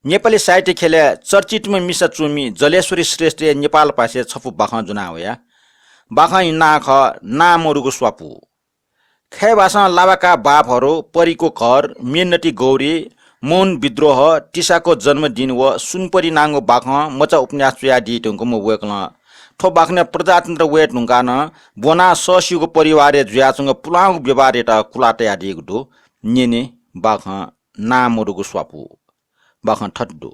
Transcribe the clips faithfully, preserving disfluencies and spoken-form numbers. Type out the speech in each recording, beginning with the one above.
नेपाली साहित्य ख्यलय् चर्चितम्ह मिसा च्वमि जलेश्वरी श्रेष्ठया नेपाल भाषाय् छपु बाखं ज्वना वया। बाखंया नां खः नां मदुगु स्वापू। खय् भाषां लाबाका बाफहरू, परीको घर, मेनती गौरी, मौन विद्रोह, तिसाको जन्मदिन व सुनपरी नांगु बाखं मचा उपन्यास च्वयादी धुंकूम्ह वय्कलं थ्व बाखनय् प्रजातन्त्र वये धुंकाः नं ब्वनाः सःसिगु परिवारय् जुयाच्वंगु पुलांगु व्यवहारयात कुला तयादीगु दु। न्यने बाखं नां मदुगु स्वापू। बाखं थथे दु।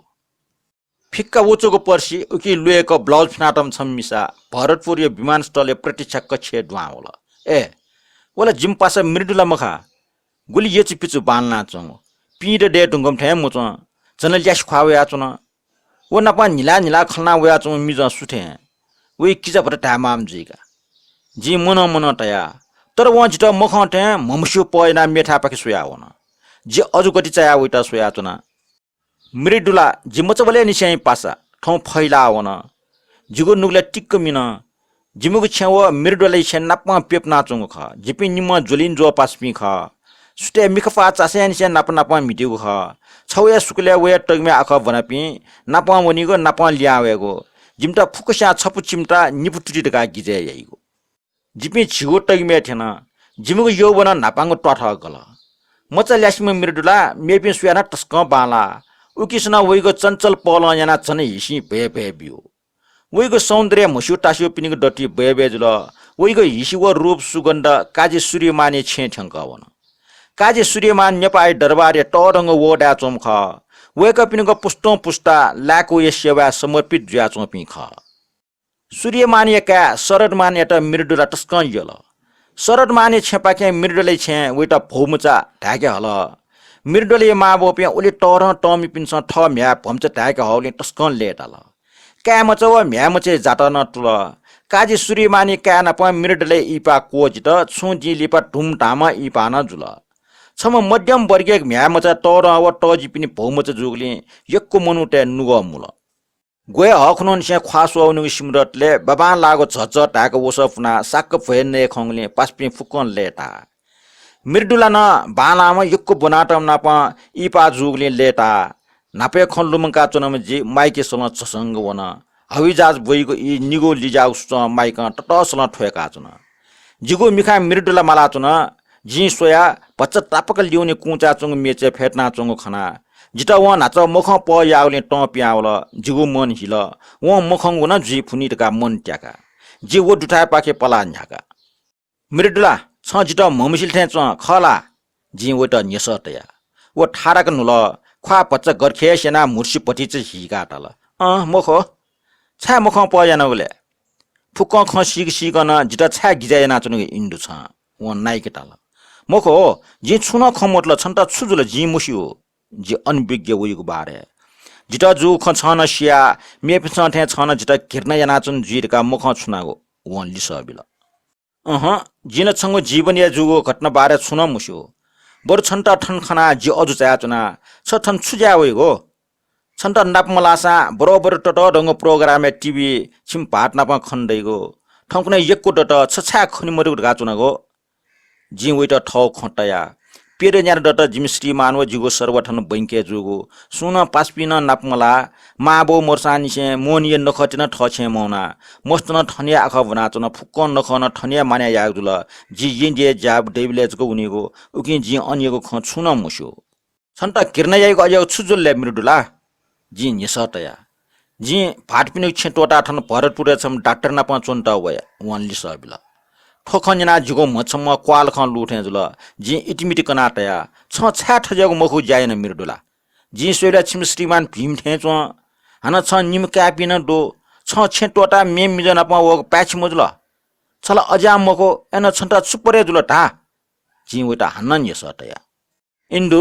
फिक्का वचुगु पर्सि उकी ल्वय्क ब्लाउज फिनातःम्ह छम्ह मिसा भरतपुरया विमानस्थलया प्रतीक्षा कक्षय् दुहां वल। ए, व ला जिमि पासा मृदुला मखा। गुलि यचुपिचु बांलानाच्वंगु। पिंड दये धुंकूम्ह थें मच्वं। झन ल्यासे ख्वाः वयाच्वन। व नाप न्हिला न्हिला खँ ल्हाना वयाच्वंम्ह मिजं सु थें। वइ किजा भत धायेमाःम्ह जुइका। जिं मनं मनं तया। तर वं जितः मखं थें म्हमस्यू पः यानाः मेथाय्‌पाखे स्वयाः वन। जि अजू गति चायाः वइत स्वयाच्वना। मृदुला, जि मचाबलय् निसें पासा थौं फैलाः वन। जिगु नुगलय् तिक्क मिन। जिमिगु छेँ व मृदुलाया छेँ नापं प्यपुनाच्वंगु खः। जिपिं निम्हं ज्वलिंज्वः पासापिं खः। सुथय् मिखापाः चासय् निसें नाप नापं म्हितीगु खः। छवया सुकुलय् वया तगिमय् आखः ब्वनापिं नापं वनीगु, नापं लिहां वयेगु। जिमित फुक्कस्यां छपु चिमिता निपु तुति धकाः गिजय् याइगु। जिपिं झिगू तगिमय् थ्यन। जिमिगु यौवनं न्हापांगु त्वाथः गल। मचा ल्यासेम्ह मृदुला मेपिं स्वयाः नं तसकं बांलाः। उकिसनं वइगु चञ्चल पहलं यानाः झन हिसिं भयभय ब्यू। वइगु सौन्दर्य म्हस्यू तास्यूपिनिगु दथुइ बय्बय् जुल। वइगु हिसि व रूप सुगन्ध काजी सूर्यमानया छेँय् थ्यंकः वन। काजी सूर्यमान नेपाःया दरबारया तःधंगु वहः दयाच्वंम्ह खः। वय्कःपिनिगु पुस्तुं पुस्ता लाय्कूया सेवाय् समर्पित जुयाच्वंपिं खः। सूर्यमानया काय् शरदमानयात मृदुला तसकं यल। शरदमानया छेँपाखें मृदुलाया छेँय् वइत भौमचा धाय्के हल। मृदुलाया मांबौपिं उलि तःधं तःमिपिन्सं थः म्ह्याय् भम्चा धाय्के हःगुलिं तसकं लय्ताल। काय्मचा व म्ह्याय्मचाया जातः नं तुल। काजी सूर्यमानया काय् नाप मृदुलाया इहिपाः क्वःजित छुं दिं लिपा धुमधामं इहिपाः नं जुल। छम्ह मध्यम वर्गीय म्ह्याय्मचा तःधं व तःजिपिनि भौमचा जूगुलिं यक्व मनूतय् नुगः मुल। ग्वय् हःखुन्हुनिसें ख्वाः स्वःवनीगु सिमुद्रतलय् बाबांलाःगु झःझः धाय्क वसः पुनाः साक्क भ्वय् नये खंगुलिं पासापिं फुक्कं लय्ताः। मृदुला नं बांलाःम्ह यक्व ब्वनातःम्ह नाप इहिपाः जूगुलिं लय्ताः। न्हापाया खँ लुमंकाच्वनाम्ह जि माइकय् सलं झसंक वन। हवाईजहाज ब्वइगु ई निगू लिज्याःगु सुचं माइकं ततःसलं थ्वय्काच्वन। जिगु मिखां मृदुला मालाच्वन। जिं स्वया, भचा तापाक ल्यूने कुंचाच्वंगु मेचय् फ्यतुनाच्वंगु खना। जितः वं न्हाचः मखं पः याःगुलिं तं पिहां वल। जिगु मन हिल। वं मखंगु नं जुइ फुनि धकाः मन त्याका। जि व दुथाय्पाखे पलाः न्ह्याका। मृदुला, छं जितः म्हमसिल थें च्वं, खः ला? जिं वइत न्ह्यसः तया। व थाराक न्हुल। ख्वाः भचा गरखेय् स्यनाः म्हुतुसि भतिचा हीकाः धाल, अँ, मखु। छाय् मखं पः यानागु ले? फुक्कं खँ सीक सीकं नं जितः छाय् गिजय् यानाच्वनागु इन्दु छं? वं नाइके धाल, मखु, जिं छुं नं खँ मधुल, छन्त छु जुल जिं मस्यू। जि अनभिज्ञ वइगु बारे। जितः जूगु खँ छं नं सियाः मेपिन्सं थें छं नं जितः घृणा यानाच्वन जुइ धकाः मखं छुनागु, वं लिसः बिल। अहँ, जिं ला छंगु जीवनय् जूगु घटना बारे छुं नं मस्यू। बरु छन्त थन खनाः जि अजू चायाच्वना। छ थन छु ज्याय् वइगु? छन्त नाप मलाःसां बरोबर ततःधंगु प्रोग्रामय् टिभी छिमि भाःत नाप खने दइगु। थौंकन्हय् यक्व दत, छ छाय् खने मदुगु धकाः च्वनागु? जिं वइत थःगु खँ तया। प्यदँ न्यादँ दत जिमि श्रीमान व जिगु सरुवा थन बैंकय् जूगु। सुं नं पासापिं नं नाप मलाः। मांबौ मदुसांनिसें मोहनीया नखःति नं थःछेँय् मवना। मस्त नं थन हे आखः ब्वनाच्वन, फुक्कं नखः नं थन हे मानय् यायेगु जुल। जि येँद्यःया ज्याय् दइबलय् जक वनीगु, उकिं जिं अन याःगु खँ छुं नं मस्यू। छन्त घृणा याइगु अज्याःगु छु जुल ले मृदुला? जिं न्ह्यसः तया। जिं भाःतपिनिगु छेँ त्वःताः थन भरतपुरय् छम्ह डाक्टर नाप च्वनेत वया, वं लिसः बिल। थ्व खँ न्यनाः जिगु म्ह छम्ह क्वालखं लू थें जुल। जिं इतिमिति कनाः तया, छं छाय् थज्याःगु मखु ज्या याना मृदुला? जिं स्वयेबलय् छिमि श्रीमान भिंम्ह थें च्वं। हानं छं निम्ह काय्पिं नं दु। छं छेँ त्वःताः मेम्ह मिजं नाप वःगु पाय्छि मजुल? छ ला अज्याःम्ह मखु, अय्नं छन्त छु परे जुल धा? जिं वइत हानं न्ह्यसः तया। इन्दु,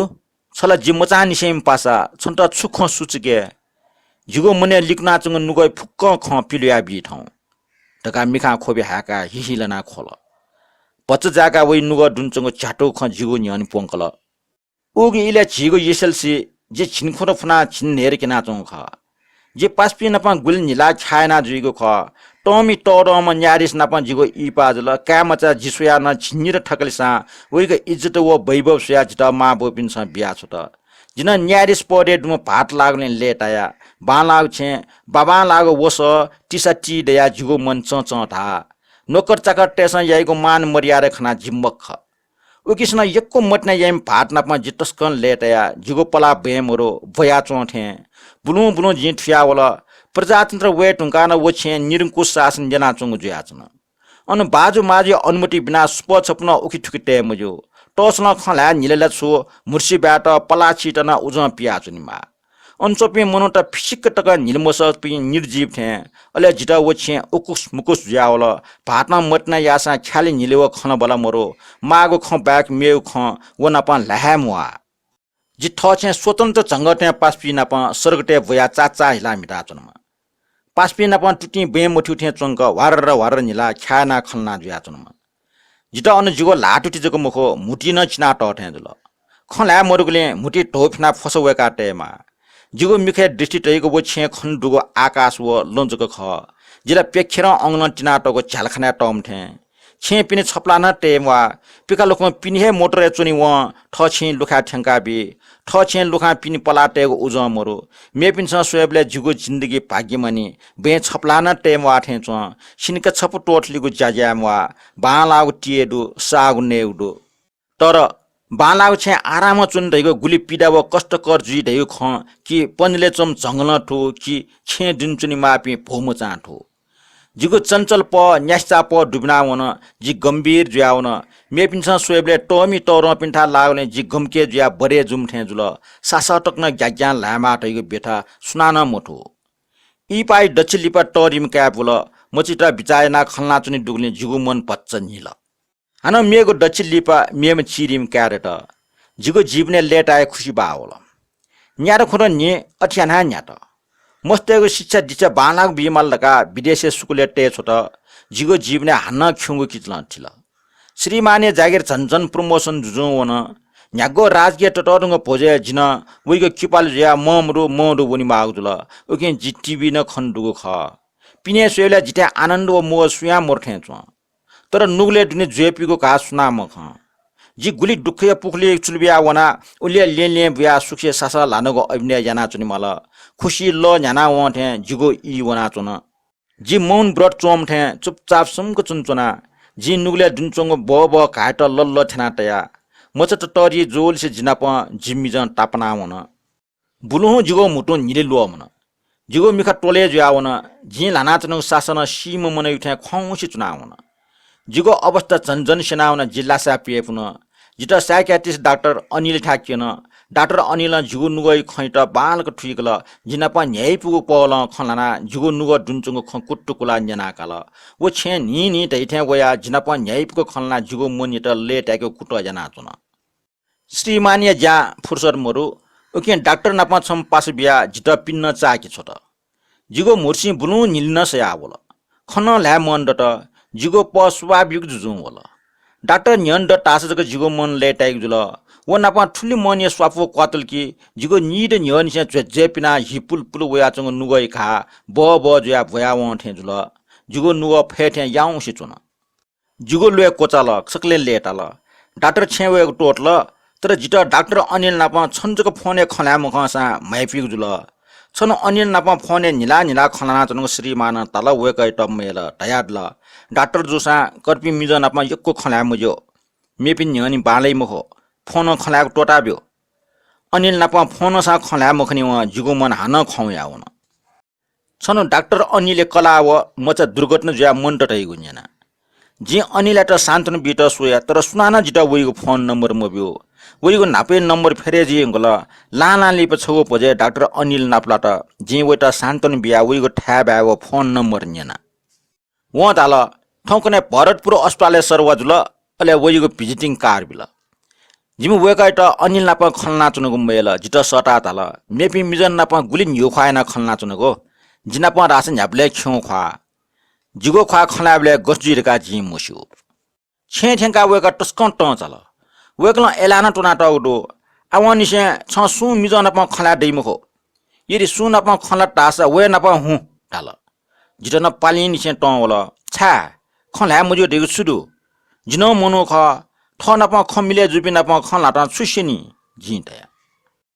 छ ला जि मचांनिसेंम्ह पासा, छन्त छु खँ सुचुके? जिगु मनय् लिकुनाच्वंगु नुगःया फुक्कं खँ पिलुया बी थौं धकाः मिखां ख्वबि हाय्काः हिहिलनाः ख्वल। भचा जाय्काः वइ नुगः दुने च्वंगु झ्यातुगु खँ जिगु न्ह्यःने प्वंकल। उगु इलय् झीगु एसएलसी जि झिंखुदँ फुनाः झिंन्हय्दँ क्यनाच्वंगु खः। जि पासापिं नाप गुलि न्हिलाः ख्याः याना जुइगु खः। तःमि तःधंम्ह न्यायाधीश नाप जिगु इहिपाः जुल। काय्मचा जि स्वयाः नं झिंनिदँ थकलिसां वइगु इज्जत व वैभव स्वयाः जितः मांबौपिन्सं बियाछ्वत। जिं न्यायाधीश पदय् दुम्ह भाःत लाःगुलिं लय्ताया बांलाःगु छेँ, बाबांलाःगु वसः, तिसा ति दयाः जिगु मन चंचं धाः। नोकर चाकरतय्सं याइगु मान मर्यादा खनाः जि मखः। उकिसनं यक्व मतिना याइम्ह भाःत नाप जि तसकं लय्ताया जिगु पलाः बँय् मरु, ब्वयाच्वं थें। बुलुं बुलुं जिं थुयावल। प्रजातन्त्र वये धुंकाः नं व छेँय् निरंकुश शासन न्यनाच्वंगु जुयाच्वन। अन बाजु माजुया अनुमति बिना सुपः छपु नं उखे थुखे तये मज्यू। तःसलं खँ ल्हाये न्हिले ला छु, म्हुतुसि बायेत, पलाः छियेत नं उजं पियाच्वनेमाः। अन च्वंपिं मनूत फिसिक्क तक न्हिले मसःपिं निर्जीव थें। अले जितः व छेँय् उकुस मुकुस जुयावल। भाःतं मतिना याःसां ख्यालि न्हिले व खँल्हाबल्हा मरु। माःगु खँ बाहेक मेगु खँ व नाप ल्हाये म्वाः। जि थः छेँय् स्वतन्त्र झंगःतय् पासापिं नाप सर्गतय् ब्वयाः चाचाः हिलाः म्हिताच्वनाम्ह। पासापिं नाप तुतिं बँय् मथ्यू थें च्वंक ह्वारर ह्वारर न्हिलाः ख्याः यानाः खँ ल्हाना जुयाच्वनाम्ह। जितः अन जिगु ल्हाःतुति जक मखु, म्हुतुइ नं चिनातः थें जुल। खँ ल्हाये मदुगुलिं म्हुतुइ धौ फ्यानाः फसः वय्काः तयेमाः। जिगु मिखय् दृष्टि तइगु व छेँय् खनेदुगु आकाश व लँ जक खः। जि ला प्यखेरं अंगलं तिनातःगु झ्यालखानाय् तःम्ह थें। छेँय् पिने छपलाः नं तये म्वाः। पिकालुखं पिने हे मोटरय् च्वनेवं थः छेँय् लुखाय् थ्यंकाबी। थः छेँय् लुखां पिने पलाः तयेगु उजं मरु। मेपिन्सं स्वयेबलय् जिगु जिन्दगी भाग्यमानी। बँय् छपलाः नं तये म्वाः थें च्वं। सिनिक छपु त्वःथुलिगु ज्या याये म्वाः। बांलाःगु तिये दु, साःगु नयेगु दु। तर बांलाःगु छेँय् आरामं च्वने धइगु गुलि पीडा व कष्टकर जुइ धइगु खँ कि पनिलय् च्वंम्ह झंगलं थू कि छेँय् दुने च्वनेमाःपिं भूमचां थू। जिगु चञ्चल पह, न्यासिचा पह दुबिना वन। जि गम्भीर जुया वन। मेपिन्सं स्वयेबलय् तःमि तःधंपिन्थाय् लाःगुलिं जि गम्के जुयाः बरय् जूम्ह थें जुल। सासः तक नं ग्याग्यां ल्हायेमाः धइगु ब्यथा सुनानं मथू। इहिपाइ दच्छि लिपा तःधिम्ह काय् बुल। मचित बिचाः यानाः खँ ल्हानाच्वने दुगुलिं जिगु मन भचा न्हिल। हानं मेगु दच्छि लिपा मेम्ह चिधिम्ह काय् दत। जिगु जीवनय् लय्ताया खुसि बाः वल। न्यात खुन्हु न्हि अथे यानाः न्यात। मस्तय्गु शिक्षा दीक्षा बांलाक बीमाल धकाः विदेशय् स्कूलय् तये छ्वत। जिगु जीवनय् हानं खिउँगु किचलं थिल। श्रीमानया जागिर झन झन promotion जुजुं वन। न्ह्यागु राजकीय ततःधंगु भ्वजय् जिं वइगु किपालु जुयाः मं मदु मं दु वनेमाःगु जुल। उकिं जि TV नं खने दुगु खः। पिने स्वयेबलय् जिथाय् आनन्द व मोह सुयां मरु थें च्वं। तर नुगलय् दुने जुयापीगु घाः सुनां मखं। जि गुलि दुःखया पुखुलिइ चुलुबिया वना, उलि लँय् लँय् बुयाः सुखसे सासः ल्हानागु अभिनय यानाच्वनेमाल। खुसिइ लः न्ह्यानावं थें जिगु ई वनाच्वन। जि मौन व्रत च्वंम्ह थें चुपचाप सुम्क च्वनाच्वना। जिं नुगलय् दुने च्वंगु बहबह घाःयात लल्लः थ्यना तया। मचात तःधि जुलिसे जि नाप जि मिजं तापाना वन। बुलुहुँ जिगु म्हुतुं न्हिले ल्वःमन। जिगु मिखा त्वलय् जुयावन। जिं ल्हानाच्वनागु सासः नं सीम्ह मनूया थें खंसे च्वनावन। जिगु अवस्था झन झन स्यनावन। जि लासाय् प्यपुन। जितः psychiatrist डाक्टर अनिलथाय् क्यन। डाक्टर अनिलं जिगु नुगःया खँयात बांलाक थुइकल। जि नाप न्ह्याइपुगु पहलं खँ ल्हानाः जिगु नुगः दुने च्वंगु खँ कुतुकुलाः न्यनाकाल। व छेँय् न्हिं न्हिं धइथें वयाः जि नाप न्ह्याइपुगु खँ ल्हानाः जिगु मनयात लय्ताय्केगु कुतः यानाच्वन। श्रीमानया ज्यां फुर्सद मदु, उकिं डाक्टर नाप छम्ह पासा बियाः जितः पिने नं चाःके छ्वत। जिगु म्हुतुसिं बुलुहुँ न्हिले नं सयावल। खँ नं ल्हाये मन दत। जिगु पह स्वाभाविक जुजुं वल। डाक्टर न्ह्यःने दत धाःसा जक जिगु मन लय्ताइगु जुल। व नाप थुलि मनया स्वापू क्वातल कि जिगु नीदँ न्ह्यःनिसें झ्वय् झ्वय् पिनाः हि पुल पुल वयाच्वंगु नुगःया घाः बहबह जुयाः ब्वयावं थें जुल। जिगु नुगः फय् थें याउँसे च्वन। जिगु ल्वय् क्वचाल, सकलें लय्ताल। डाक्टर छेँय् वयेगु त्वःतल, तर जितः डाक्टर अनिल नाप छन्हु जक फोनय् खँ ल्हाये मखंसां म्हाइपुइगु जुल। छन्हु अनिल नाप फोनय् न्हिला न्हिला खँ ल्हानाच्वनागु श्रीमानं धाल, वय्कःयात मय्ल, धयादिल, डाक्टर जूसां कर्पिं मिजं नाप यक्व खँ ल्हाये मज्यू। मेपिं न्ह्यःने बांलाइ मखु, फोनं खँ ल्हायेगु त्वःताब्यु। अनिल नाप फोनंसां खँ ल्हाये मखनेवं जिगु मन हानं खं वयावन। छन्हु डाक्टर अनिलया कलाः व मचा दुर्घटना जुयाः मन्त धइगु न्यना। जिं अनिलयात सान्त्वना बीत स्वया, तर सुनानं जितः वइगु फोन नम्बर मब्यू। वइगु न्हापाया नम्बर फेरय् जुइ धुंकल। लां लां लिपा छगू भ्वजय् डाक्टर अनिल नापलात। जिं वयात सान्त्वना बियाः वइगु थाय् बाय् व फोन नम्बर न्यना। वं धाल, थौंकन्हय् भरतपुर अस्पतालय् सरे वा जुल, अले वइगु visiting card बिल। जिमि वय्कःयात अनिल नाप खँ ल्हानाच्वनागु मय्ल। जितः सःताः धाल, मेपिं मिजं नाप गुलि न्ह्यू ख्वाः यानाः खँ ल्हानाच्वनागु, जि नाप धाःसा न्ह्याबलें खिउँगु ख्वाः। जिगु ख्वाः खँ ल्हायेबलय् गथे जुइ धकाः जिं मस्यू। छेँय् थ्यंकाः वय्कः तसकं तं चाल। वय्कलं अय्लाः नं त्वनातःगु दु। आवंनिसें छं सुं मिजं नाप खँ ल्हाये दइ मखु। यदि सुं नाप खँ ल्हात धाःसा वया नाप हुँ धाल। जितः नं पालिंनिसें तं वल। छाय्? खँ ल्हाये मज्यू धइगु छु दु? जि नं मनू खः। थः नाप खँ मिले जूपिं नाप खँ ल्हातं छु स्यनी? जिं धया।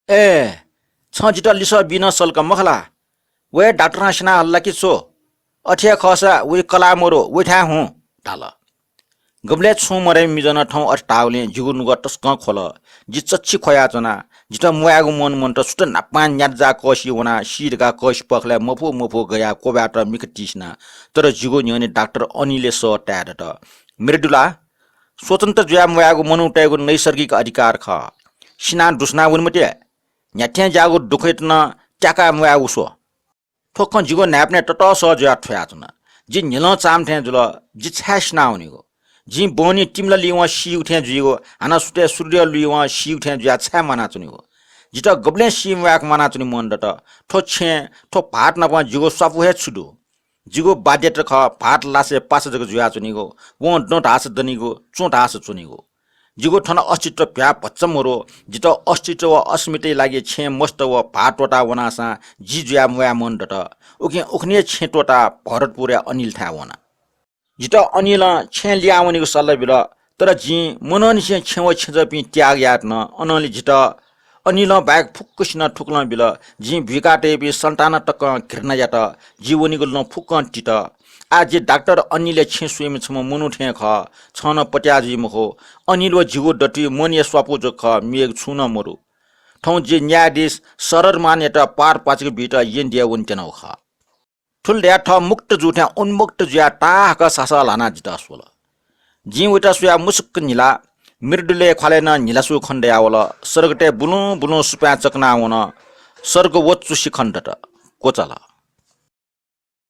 ए, छं जितः लिसः बी नं सल्क मखला। व हे डाक्टरं स्यना हल ला कि छु? अथे हे खःसा वइ कलाः मरु, वइथाय् हुँ धाल। गबलय् छुं मदय् मिजनं थौं अथे धाःगुलिं जिगु नुगः तसकं ख्वल। जि चच्छि ख्वयाच्वना। जितः म्वायेगु मन मन्त। सुथ न्हापां न्यात जाः कःसि वनाः सी धकाः कःसि पखलय् मफु मफु गयाः क्वब्वात मिखा तिसिना। तर जिगु न्ह्यःने डाक्टर अनिलया सः ताये दत। मृदुला, स्वतन्त्र जुयाः म्वायेगु मनूतय्गु नैसर्गिक अधिकार खः। सिनाः दुस्नाः वने मते। न्ह्याथें ज्याःगु दुःखयात नं त्याकाः म्वायेगु स्व। थ्व खँ जिगु न्हाय्पनय् ततःसः जुयाः थ्वयाच्वन। जि न्हिलं चाःम्ह थें जुल। जि छाय् सिनावनीगु? जिं बहनी तिमिला लिवं सीगु थें जुइगु, हानं सुथय् सूर्य लिवं सीगु थें जुयाः छाय् म्वानाच्वनीगु? जितः गबलें सी म्वायेक म्वानाच्वने मन दत। थ्व छेँ, थ्व भाःत नाप जिगु स्वापू हे छु दु? जिगु बाध्यता खः, भाःत लासय् पासा जक जुयाच्वनीगु, वं दँ धाःसा दनीगु, च्वँ धाःसा च्वनीगु। जिगु थन अस्तित्व भ्याः भचा मरु। जितः अस्तित्व व अस्मिताया लागि छेँ मस्त व भाः त्वःताः वनासां जि जुयाः म्वाये मन दत। उकिं उखुन्हु हे छेँ त्वःताः भरतपुरया अनिलथाय् वना। जितः अनिलं छेँ लिहां वनीगु सल्लाह बिल, तर जिं मनंनिसें छेँ व छेँजःपिं त्याग यायेत नं अनंलि जितः अनिलं बाहेक फुक्कसिनं थुकलं बिल। जिं बुइका तयापिं सन्तानं तकं घृणा यात। जि वनीगु लँ फुक्कं तित। आः जि डाक्टर अनिलया छेँ स्वइम्ह छम्ह मनू थें खः। छं नं पत्याः जुइ मखु। अनिल व जिगु दथुइ मनया स्वापू जक खः, मेगु छुं नं मदु। थौं जि न्यायाधीश शरद मानयात पारपाचिक बीत येँ देय् वनेत्यनागु खः। थुलि धयाः थः मुक्त जू थें उन्मुक्त जुयाः ताहाकः सासः ल्हानाः जितः स्वल। जिं वयात स्वयाः मुसुक्क न्हिला। मृदुलया ख्वालय् नं न्हिलासू खने दयावल। सर्गतय् बुलुं बुलुं सुपाँय् चकनाः वन। सर्ग वचुसि खने दत। क्वचाल।